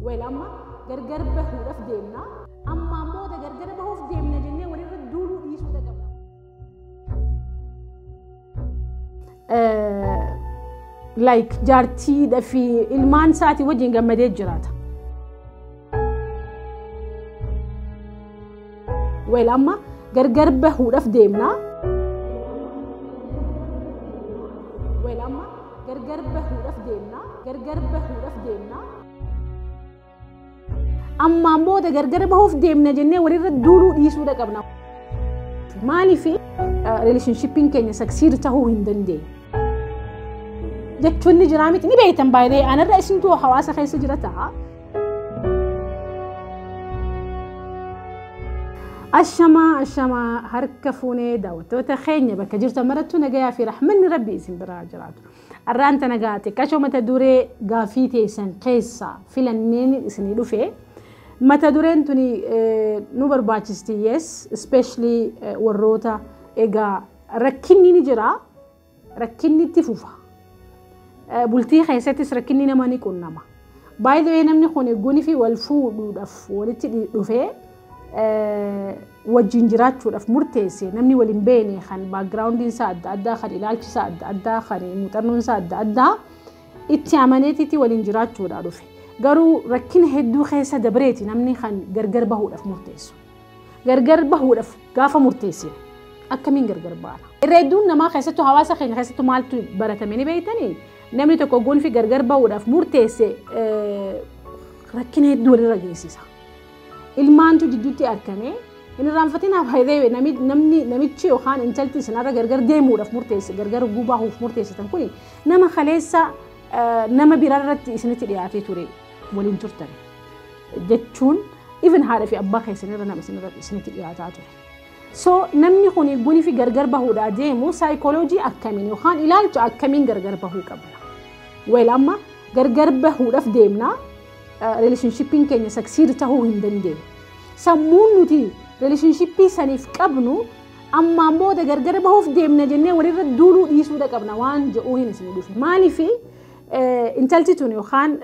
Well, amma gargar bahuudhaaf deemna. Ammaan booda gargar bahuuf deemna jennee walirra duuluu dhiisuu qabna. Like jaartiidhaa fi ilmaan isaatii wajjin gammadee jiraata. Well, amma gargar bahuudhaaf deemna. Well, amma gargar bahuudhaaf deemna. Gargar bahuudhaaf deemna. Ammaan booda gargar bahuuf deemna jennee walirra duuluu dhiisuu qabna. Maaliif relationshippiin keenya succeed ta'uu hin dandeenye? Jechuun ni jira miti, ni beektan baay'ee anarra isintu hawaasa keessa jira ta'a. Ashamaa ashamaa, harka fuunee daawwattoota keenya bakka jirtan marattuu, nagayaa fi rahmanni rabbi isin biraa jiraatu. Arraan tana gaate qashoo mata duree gaafii teessan keessaa filanneen isinii dhufe. Mata dureen tuni nu barbaachisti, yes, especially warroota egaa rakkinni ni jira, rakkinni itti fufa. Bultii keessattis rakkinni nama ni qunnama. By the way, namni kun eeggunii fi wal fuudhuudhaaf walitti dhufee wajjin jiraachuudhaaf murteesse, namni waliin beene kan backgroundiin isaa adda addaa, kan ilaalchi isaa adda addaa, kan muuxannoon isaa adda addaa, itti amaneetitti waliin jiraachuudhaa dhufe. Garuu rakkina hedduu keessa dabreeti namni kan gargar bahuudhaaf murteessu. Gargar bahuudhaaf gaafa murteessine akkamiin gargar baana? Irra hedduun namaa, keessattuu hawaasa keenya keessattuu, maaltu baratame ni beektanii? Namni tokko gonfi gargar bahuudhaaf murteesse rakkina hedduu walirra geessisa. Ilmaantu jidduutti argame hin irraanfatinaa. Baay'ee namni namichi yookaan intalti isinarra gargar deemuudhaaf murteesse, gargar bahuuf murteessitan kuni nama kaleessa nama biraarratti isinitti dhiyaatee ture waliin turtan jechuun, even haadha fi abbaa keessanirra nama isinitti dhiyaataa ture. So namni kun gunii fi gargar bahuudhaa deemu saayikooloojii akkamiin yookaan ilaalcha akkamiin gargar bahuu qabna? Well, amma gargar bahuudhaaf deemna, relationshippiin keenya succeed ta'uu hin dandeenye. Sammuun nuti relationshippii saniif qabnu ammaan booda gargar bahuuf deemna jennee walirra duuluu dhiisuudha qabna waan jedhuu hin isin dhufe. Maaliif intalti tun yookaan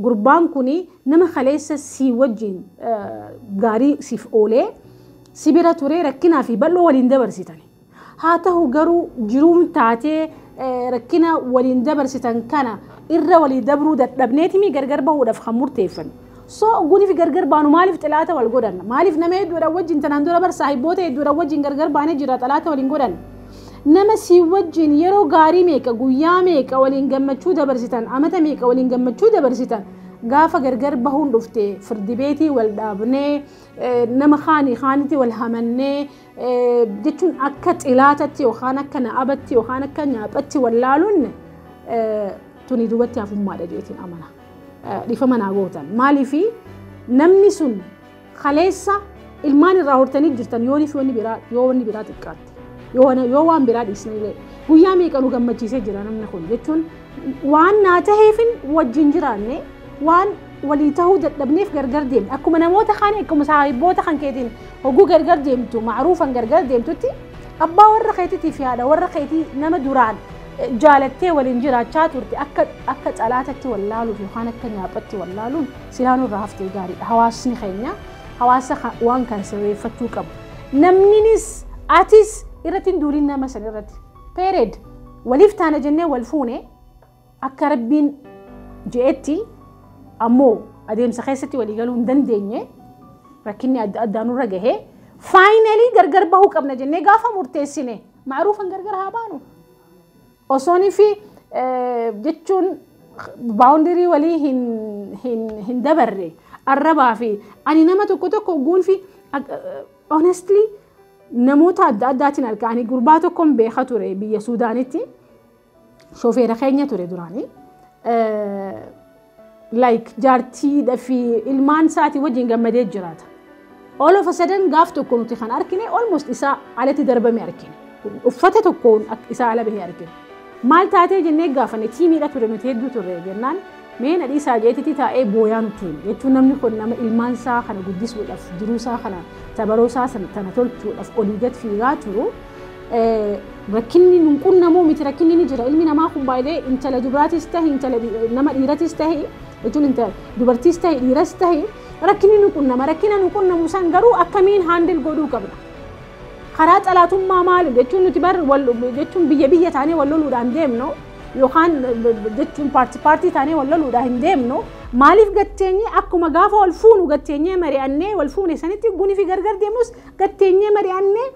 gurbaan kun nama kaleessa si wajjin gaarii siif oolee si bira ture, rakkinaa fi bal'oo waliin dabarsitan. Haa ta'u garuu jiruun taatee rakkina waliin dabarsitan kana irra walii dabruu dadhabneetimi gargar bahuudhaaf kan murteeffannu. So guniif gargar baanu maaliif xilaata wal godhanna? Maaliif nama hedduudhaan wajjin tanaan dura bar saahiboota hedduudhaan wajjin gargar baanee jira xilaata waliin godhanna? Nama si wajjin yeroo gaarii meeqa, guyyaa meeqa waliin gammachuu dabarsitan, amata meeqa waliin gammachuu dabarsitan, gaafa gargar bahuun dhufte firdi beetii wal dhaabnee, nama kaanii kaanitti wal hamannee jechuun akka xilaatatti yookaan akka na'abatti yookaan akka nyaaphatti wal laaluun tuni duubatti hafummaadha jeetiin amana. Dhiifama naa gootan. Maaliifi namni sun kaleessa ilmaan irraa hortanii jirtan, yoo wanni biraa yoo wanni biraa xiqqaatte, yoo waan biraa dhiisnillee, guyyaa meeqa nu gammachiisee jira namni kun jechuun waan naa taheefin wajjin jiraanne, waan walii tahuu dadhabneef gargar deemne. Akkuma namoota kaan, akkuma saahiboota kan keetiin hogguu gargar deemtu, macruufan gargar deemtutti, abbaa warra keetiitii fi haadha warra keetii nama duraan jaalattee waliin jiraachaa turte akka xalaatatti wallaaluuf yookaan akka nyaaphatti wallaaluun silaa nurraa haftee gaariidha. Hawaasni keenya hawaasa waan kana sirreeffachuu qabu. Namninis atis irratti hin duulin nama san irratti. Period. Waliif taana jennee wal fuune akka rabbiin je'etti, ammoo adeemsa keessatti walii galuu hin dandeenye, rakkinni adda addaa nurra gahee finally gargar bahuu qabna jennee gaafa murteessine macruufan gargar haa baanu. Osoonii fi jechuun boundary walii hin dabarre arrabaa fi ani nama tokko tokko guunfi, honestly, namoota adda addaatiin arga. Ani gurbaa tokkoon beeka ture biyya Suudaanitti, shofeera keenya ture duraanii. Like jaartiidha fi ilmaan isaatii wajjin gammadee jiraata. All of a sudden gaaf tokko nuti kan argine almost isaa alatti darbame argine. Uffata tokkoon isaa ala bahee argine. Maal taatee jennee gaafanne, tiimiidha ture nuti hedduu turre jennaan, mee nadhii isaa jeetitti taa'ee booyaa nuti hime. Jechuun namni kun nama ilmaan isaa kana guddisuudhaaf, jiruu isaa kana, tabaroo isaa tana tolchuudhaaf olii gad fiigaa turu. Rakkinni nun qunnamuu miti, rakkinni ni jira. Ilmi namaa kun baay'ee intala dubraatis tahi, intala nama dhiiratis tahi Jechuun intala dubartiis ta'e dhiiras ta'e rakkinni nu qunnama. Rakkina nu qunnamu san garuu akkamiin handle godhuu qabna. Karaa xalaatummaa maali jechuun nuti bar jechuun biyya biyya taanee wal loluudhaan deemnu yookaan jechuun paartii paartii taanee wal loluudhaan hin deemnu. Maaliif gatteenyee akkuma gaafa wal fuunu gatteenyee mari'annee wal fuune sanitti gunii fi gargar deemnus gatteenyee mari'annee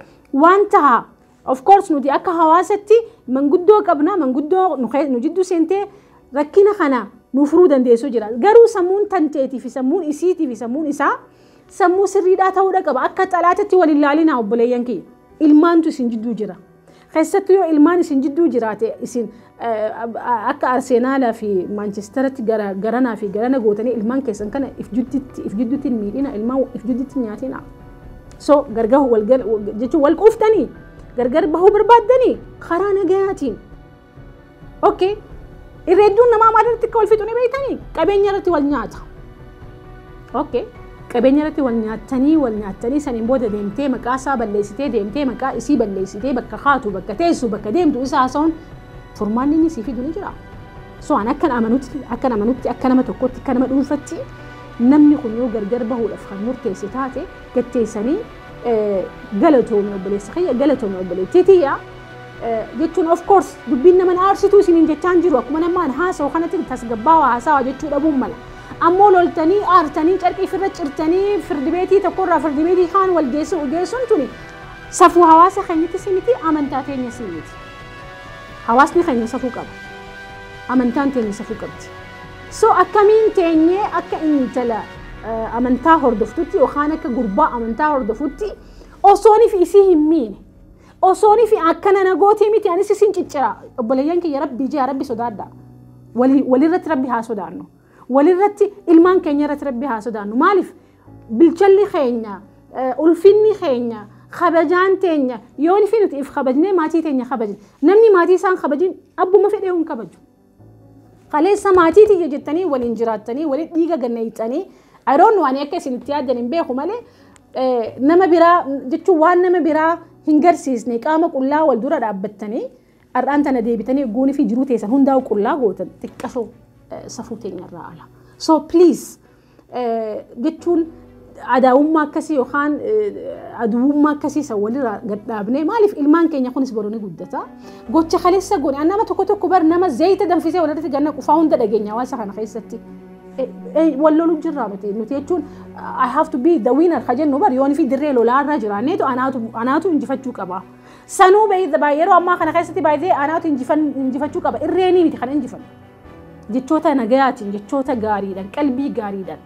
waan taha. Of course nuti akka hawaasatti manguddoo qabna, manguddoo nu jidduu seentee rakkina kana nu furuu dandeessu jira. Garuu sammuun tanteetii fi sammuun isiitii fi sammuun isaa sammuu sirriidhaa ta'uudha qaba. Akka xalaatatti wal ilaalinaa obboleeyyan kiyya. Ilmaantu isin jidduu jira. Keessattuu yoo ilmaan isin jidduu jiraate isin akka Arseenaalaa fi Maanchesteratti garanaa fi garana gootanii ilmaan keessan kana if jidduutti hin miidhina, ilmaan if jidduutti hin nyaatina. So gargar wal jechuun wal quuftanii gargar bahuu barbaaddanii karaa nagayaatiin. Okay. Irra hedduun namaa maal irratti akka wal fixu ni beektanii? Qabeenya irratti wal nyaata. Okay. Qabeenya irratti wal nyaatanii wal nyaatanii saniin booda deemtee maqaa isaa balleessitee deemtee maqaa isii balleessitee bakka haatu bakka teessu bakka deemtu isa haasa'uun furmaanni inni sii fidu ni jira. So an akkan amanutti akka nama tokkotti akka nama dhuunfatti namni kun yoo gargar bahuudhaaf kan murteesse taate gatteessanii galatoomii obboleessa kiyya galatoomii obboleettii tiyya jechuun of course dubbiin nama aarsituu isiniin jechaan jiru akkuma namaan haasa'u kanatti tasgabbaawaa haasa'aa jechuu dhabuun mala. Ammoo loltanii aartanii carqii firra cirtanii firdibeetii tokkorraa firdibeetii kaan wal geessuun tuni safuu hawaasa keenyatti si miti, amantaa teenya si miti. Hawaasni keenya safuu qaba. Amantaan teenya safuu qabdi. So akkamiin teenyee akka intala amantaa hordoftutti yookaan akka gurbaa amantaa hordofutti osoonif isii hin miine osoonif akkana nagootii miti anis isin ciccira obboleeyyan kiyya rabbii jee rabbi sodaadha. Walirratti rabbi haa sodaannu. Walirratti ilmaan keenya irratti rabbi haa sodaannu. Maaliif bilchalli keenya ulfinni keenya kabajaan teenya yoon fi nuti if kabajnee maatii teenya kabajne namni maatii isaan kabajin abbuma fedhee hin kabaju. Kaleessa maatii tiyya jettanii waliin jiraattanii waliin dhiiga ganneeyxanii I don't know ani akka isin itti yaaddan hin beeku malee nama biraa jechuun waan nama biraa hin garsiisne qaama qullaa wal dura dhaabbattanii har'aan tana deebitanii guunii fi jiruu teessan hundaa'u qullaa gootan xiqqashoo safuu teenyarraa ala. So please jechuun adaawummaa akkasii yookaan aduwwummaa akkasii san walirraa gadhaabnee maaliif ilmaan keenya kunis boruu ni guddata. Gocha kaleessa goone nama tokko tokko bar nama zayita danfisee walirratti ganna qufaa hunda dhageenya hawaasa kana keessatti. Wal loluu jirraa nuti jechuun I have to be the winner ka jennu bar yoon fi dirree lolaarra jiraanneetu anaatu injifachuu qaba. Sanuu yeroo ammaa kana keessatti baay'ee anaatu injifachuu qaba irreenii miti kan injifannu. Jechoota nagayaatiin jechoota gaariidhaan qalbii gaariidhaan.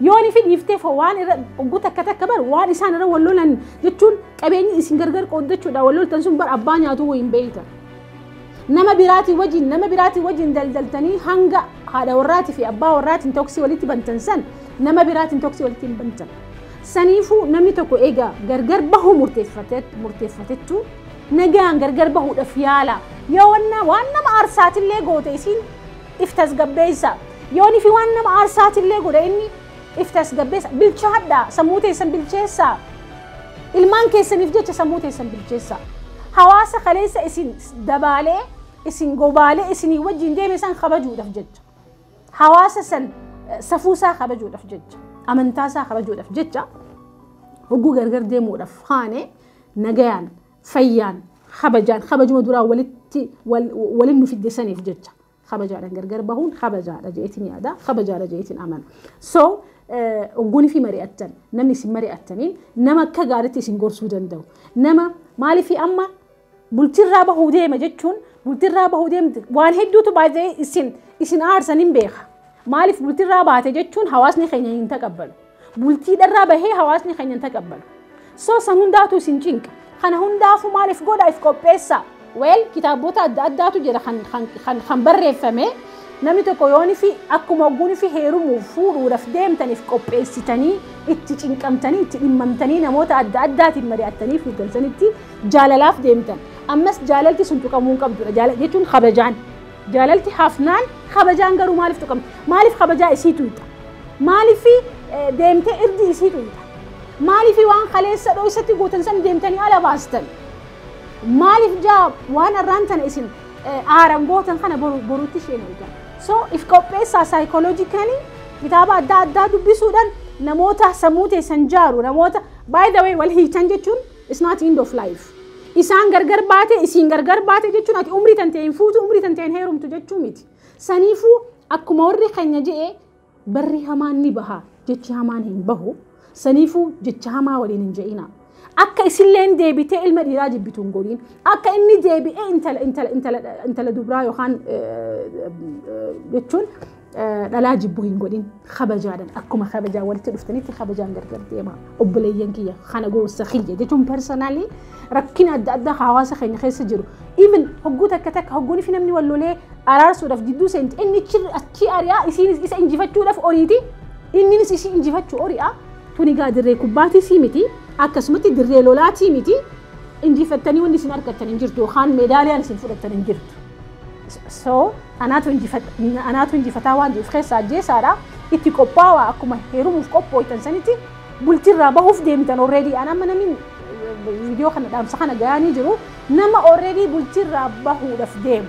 Yoon fi dhiiftee waan irra ogguu takka takka bar waan isaan irra wal lolan jechuun qabeenyi isin gargar qooddachuudha wal loltan sun bar abbaa nyaatu wayiin beeytan. Nama biraatii wajjin daldaltanii hanga haadha warraatii fi abbaa warraatiin toksii walitti bantan san nama biraatiin toksii walitti hin bantan. Saniifuu namni tokko egaa gargar bahuu murteeffatettu nagaan gargar bahuudhaaf yaala. Yoo waan nama aarsaatillee goote isiin if tasgabbeessa. Yoon fi waan nama aarsaatillee godhe inni if tasgabbeessa. Bilchaadha sammuu teessan bilcheessa. Ilmaan keessaniif jecha sammuu teessan bilcheessa. Hawaasa kaleessa isin dabaalee isin gobaalee isinii wajjin deeme san kabajuudhaaf jecha. Hawaasa san safuusaa kabajuudhaaf jecha. Amantaasaa kabajuudhaaf jecha hogguu gargar deemuudhaaf haane nagayaan fayyaan kabajaan kabajuma duraa walitti waliin nu fiddesaniif jecha. Kabajaadhaan gargar bahuun kabajaadha jeetiin yaada kabajaadha jeetiin amana. So ogguun fi mari'attan namni isin mari'attaniin nama akka gaariitti isin gorsuu danda'u. Nama maaliif amma bultirraa bahuu deema jechuun bultirraa bahuu deemte waan hedduutu baay'ee isin aarsan hin beeka. Maaliif bultirraa baate jechuun hawaasni keenya hin taqabbalu. Bultiidharraa bahee hawaasni keenya hin taqabbalu. So san hundaatu isin cinqa. Kana hundaafuu maaliif godha if qopheessa. Well kitaabota adda addaatu jira kan barreeffame namni tokko yoon fi akkuma ogguun fi heerumuuf fuudhuudhaaf deemtaniif qopheessitanii itti cinqamtanii itti dhimmamtanii namoota adda addaatiin mari'attanii fuutalsanitti jaalalaaf deemtan. Ammas jaalalti sun tuqamuu hin qabdudha jechuun kabajaan. Jaalalti hafnaan kabajaan garuu maaliif tuqamti? Maaliif kabajaa isii tuqxa? Maaliif deemtee irdi isii tuqxa? Maaliif waan kaleessa dhoysatti gootan san deemtanii ala baastan? Maaliif jaa waan arraan tana isin aaran gootan kana boruutti isheen eegan. So if qopheessaa psychologically, kitaaba adda addaa dubbisuudhaan, namoota sammuu teessan jaaru, namoota, by the way, wal hiitan jechuun it's not end of life. Isaan gargar baate, isiin gargar baate jechuun ati umrii tan ta'e hin fuutu, umrii tan ta'e hin heerumtu jechuu miti. Saniifuu akkuma warri keenya je'e, barri hamaan ni baha, jechi hamaan hin bahu. Saniifuu jecha hamaa waliin hin je'ina. Akka isilleen deebitee ilma dhiiraa jibbitu hin godhin. Akka inni deebi'ee intala dubraa yookaan jechuun dhalaa jibbu hin godhin. Kabajaadhaan, akkuma kabajaa walitti dhuftanitti kabajaan gargar deema. Obboleeyyan kiyya, kana gorsa kiyya jechuun personally rakkina adda addaa hawaasa keenya keessa jiru. Even hogguu takka takka hogguun fi namni wal lolee araarsuudhaaf jidduu seenti, inni achi ari'aa, isiinis isa injifachuudhaaf oriiti, inninis isii injifachuu ori'a. Tuni gaa dirree kubbaatii sii miti, akkasumatti dirree lolaatii miti. Injifattanii wanni isin argattan hin jirtu yookaan meedaaliyaan isin fudhattan hin jirtu. So anaatu injifataa waan jiruuf keessa ajjeesaadha. Itti qophaa'aa, akkuma heerumuuf qophooytan sanitti bultiirraa bahuuf deemtan already. An amma namni viidiyoo kana dhaamsa kana gayanii jiru, nama already bultiirraa bahuudhaaf deemu.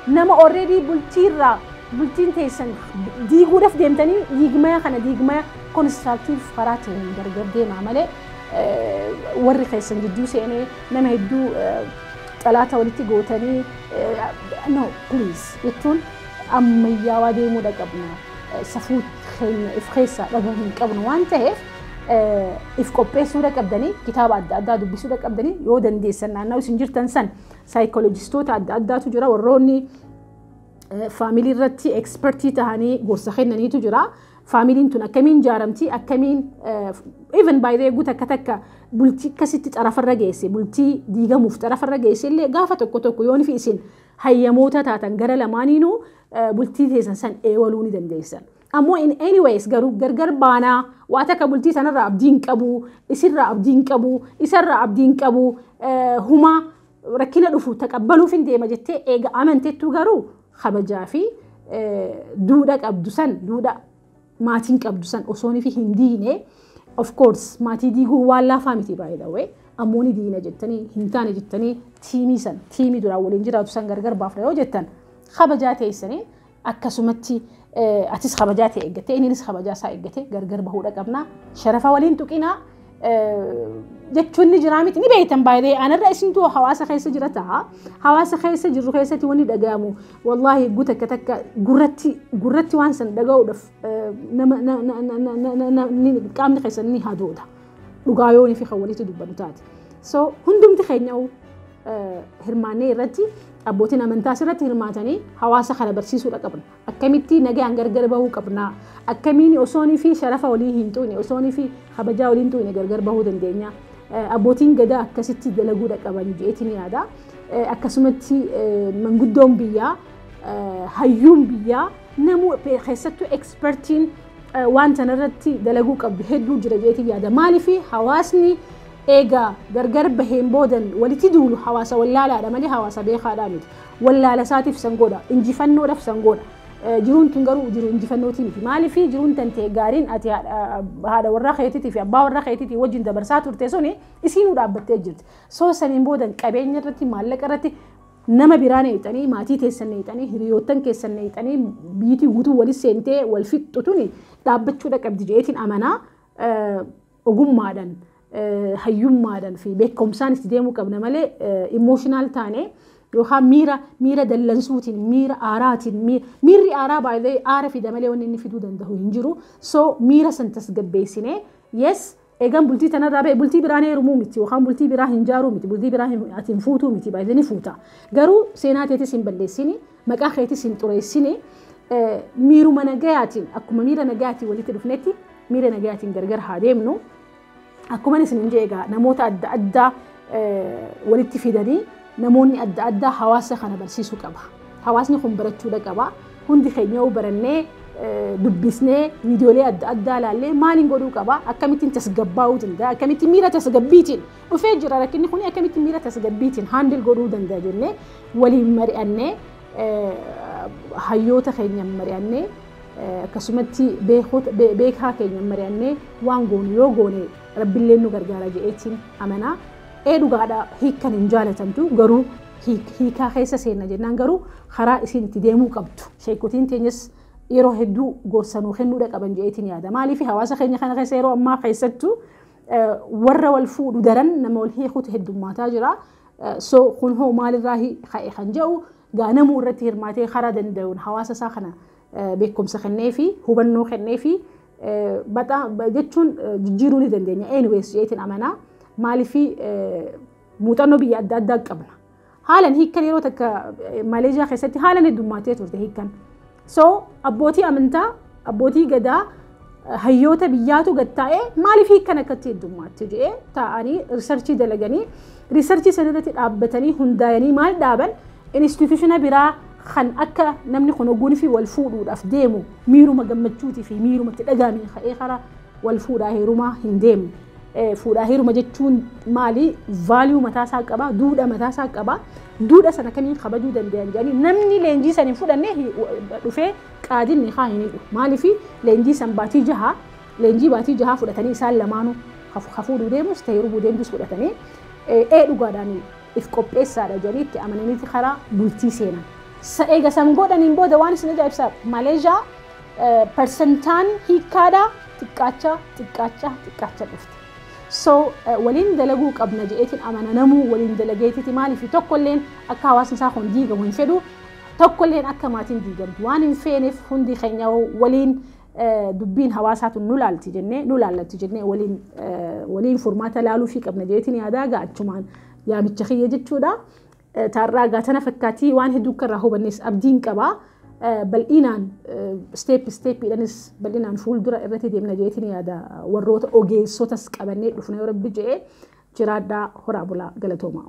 Nama already bultiirraa bultiin teessan diiguudhaaf deemtanii, diigmaya kana diigmaya constructive karaa ta'een gargar deemaa malee warri keessan jidduu seenee nama hedduu xalaata walitti gootanii, no, please. Jechuun ammayyaawaa deemuudha qabna. Safuu keenya if keessaa dhabuu hin qabnu waan ta'eef if qopheessuudha qabdanii, kitaaba adda addaa dubbisuudha qabdanii, yoo dandeessan naannoo isin jirtan san saayikolojistoota adda addaatu jira, warroonni family irratti expertii ta'anii gorsa kennaniitu jira. Familyn tun akkamiin ijaaramti, akkamiin, even by the way, takka takka bultii akkasitti xarafarra geesse, bultii diigamuuf xarafarra geesse illee, gaafa tokko tokko yoon fi isin hayyamoota taatan gara lamaaniinuu bultii teessan san eewaluu ni dandeessan. Ammoo in anyways garuu gargar baanaa, waa takka bultii sanarraa abdiin qabu, isirraa abdiin qabu, isarraa abdiin qabu, humaa rakkina dhufu taqabbaluuf hin deema jettee eega amantettu, garuu kabajaa fi duudha qabdu san, duudha maatiin qabdu san osoon fi hin diine. Of course maatii diiguun waan laafaa miti, by the way, ammoo ni diina jettanii hin taane jettanii, tiimii san, tiimii duraan waliin jiraatu san gargar baafna yoo jettan, kabajaa teessanii akkasumatti atis kabajaa ta'e eeggatee, innis kabajaa isaa eeggatee gargar bahuudha qabna. Sharafa waliin tuqinaa jechuun ni jiraa miti, ni beektan baay'ee anarra isintu hawaasa keessa jira ta'a. Hawaasa keessa jirru keessatti wanni dhaga'amu, wallaahi, guuta takka takka gurratti waan san dhaga'uudhaaf nama qaamni keessan ni hadoodha. Dhugaa yoo fi kan walitti dubbatu taate. So hundumti keenya hirmaannee irratti, abbootiin amantaas irratti hirmaatanii hawaasa kana barsiisuudha qabna. Akkamitti nagaan gargar bahuu qabna? Akkamiin osoonii fi sharafa walii hin tuqne, osoonii fi kabajaa walii hin tuqne gargar bahuu dandeenya? Abbootiin gadaa akkasitti dalaguudha qaban jeetiin yaada. Akkasumatti manguddoon biyyaa, hayyuun biyyaa, namuu keessattuu expertiin waan sanarratti dalaguu qabdu hedduu jira jeetiin yaada. Maaliif hawaasni eegaa gargar baheen boodan walitti duulu hawaasa wallaalaadha malee hawaasa beekaadhaa miti. Wallaala isaatiif san godha, injifannoodhaaf san godha. Jiruun tun garuu jiru injifannootii miti. Maaliif jiruun tan ta'e gaariin ati haadha warraa keetiitii fi abbaa warraa keetiitii wajjin dabarsaa turte suni isiinuu dhaabbattee jirti. So saniin boodan qabeenya irratti, maallaqa irratti nama biraa neexanii, maatii teessan neexanii, hiriyoottan keessan neexanii, biitii guutuu walis seentee wal fixxu tuni dhaabbachuudha qabdi jeetiin amanaa. Ogummaadhaan, hayyummaadhaan fi beekumsaan itti deemuu qabna malee emotional taane yookaan miira dallansuutiin, miira aaraatiin. Miirri aaraa baay'ee aara fida malee wanni inni fiduu danda'u hin jiru. So miira san tasgabbeessinee, yes, eegan bultii tanarraa ba'e bultii biraan heerumuu miti yookaan bultii biraa hin jaaruu miti, bultii biraa ati hin fuutuu miti, baay'ee ni fuuta. Garuu seenaa teetis hin balleessini, maqaa keetis hin xureessini. Miiruma nagayaatiin, akkuma miira nagayaatiin walitti dhufnetti miira nagayaatiin gargar haa deemnu. Akkuma isin hin egaa namoota adda addaa walitti fidanii, namoonni adda addaa hawaasa kana barsiisuu qaba. Hawaasni kun barachuudha qaba. Hundi keenya barannee, dubbisnee, viidiyoolee adda addaa ilaallee, maaliin godhuu qaba, akkamittiin tasgabbaa'uu danda'a, akkamittiin miira tasgabbiitiin dhufee jira rakkinni kun, akkamittiin miira tasgabbiitiin handle godhuu danda'a jennee waliin mari'annee, hayyoota keenya mari'annee, akkasumatti beekaa keenya mari'annee waan goonu yoo goone, rabbillee nu gargaara jedheetiin amanaa. Ee, dhugaadha, hiikkan hin jaalatamtu garuu Hiikaa keessa seenna jennaan garuu karaa isin itti deemuu qabdu. Sheekotiin teenyas yeroo hedduu gorsanuu kennuudha qaban je'eetiin yaada. Maaliif hawaasa keenya kana keessa yeroo ammaa keessattuu warra wal fuudhu daran nama wal hiikutu heddummaataa jira. So kun hoo maalirraa ka'e kan jedhu gaanamuu irratti hirmaatee karaa danda'uun hawaasa isaa kana beekumsa kennee fi hubannoo kennee fi jechuun jijjiiruu ni dandeenya. Anyways jeetiin amanaa, maaliif muuxannoo biyya adda addaa qabna. Haalan hiikkan yeroo takka Maleeshiyaa keessatti haalan heddummaatee turte hiikkan. So abbootii amantaa, abbootii gadaa, hayyoota biyyaatu gad taa'ee maaliif hiikkan akkatti heddummaatti jedhee taa'anii research dalaganii, research sanarratti dhaabbatanii hundaa'anii maal dhaaban, institution biraa kan akka namni kun ogguun fi wal fuudhuudhaaf deemu miiruma gammachuutii fi miiruma itti dhagaame ka'ee karaa wal fuudhaa heerumaa hin deemne. Fuudhaa heeruma jechuun maali? Value mataasaa qaba, duudhaa mataasaa qaba. Duudha sana kamiin kabajuu danda'an jedhanii namni leenjii san hin fudhanne dhufee qaadinni haa hin hidhu. Maaliif leenjii san baatii 6, leenjii baatii 6 fudhatanii isaan lamaanuu hafuudhuu deemus ta'e heerumuu deemtus fudhatanii dhugaadhaan if qopheessaadha jedhanii itti amananiiti karaa bultii seenan. Eega san godhaniin booda waan isin ajaa'ibsaa, Maleeshiyaa persentaan hiikkaadhaa xiqqaachaa xiqqaachaa xiqqaachaa dhufte. So waliin dalaguu qabna je'eetiin amana. Namuu waliin dalageetiti, maaliif tokkolleen akka hawaasni isaa kun diigamu hin fedhu, tokkolleen akka maatiin diigamtu waan hin feeneef, hundi keenya waliin dubbiin hawaasaatu nu laalti jennee, nu laallatti jennee waliin furmaata laaluu fi qabna je'eetiin yaadaa ga'achumaan yaamicha kiyya jechuudha. Taarraa gaatana fakkaatii waan hedduu akka irraa hubannes abdiin qabaa. Bal'inaan step stepiidhaanis bal'inaan fuuldura irratti deemna jeetiin yaada, warroota ogeessotas qabannee dhufna yoo Rabbi je'ee. Jiraadhaa, horaa bulaa, galatoomaa.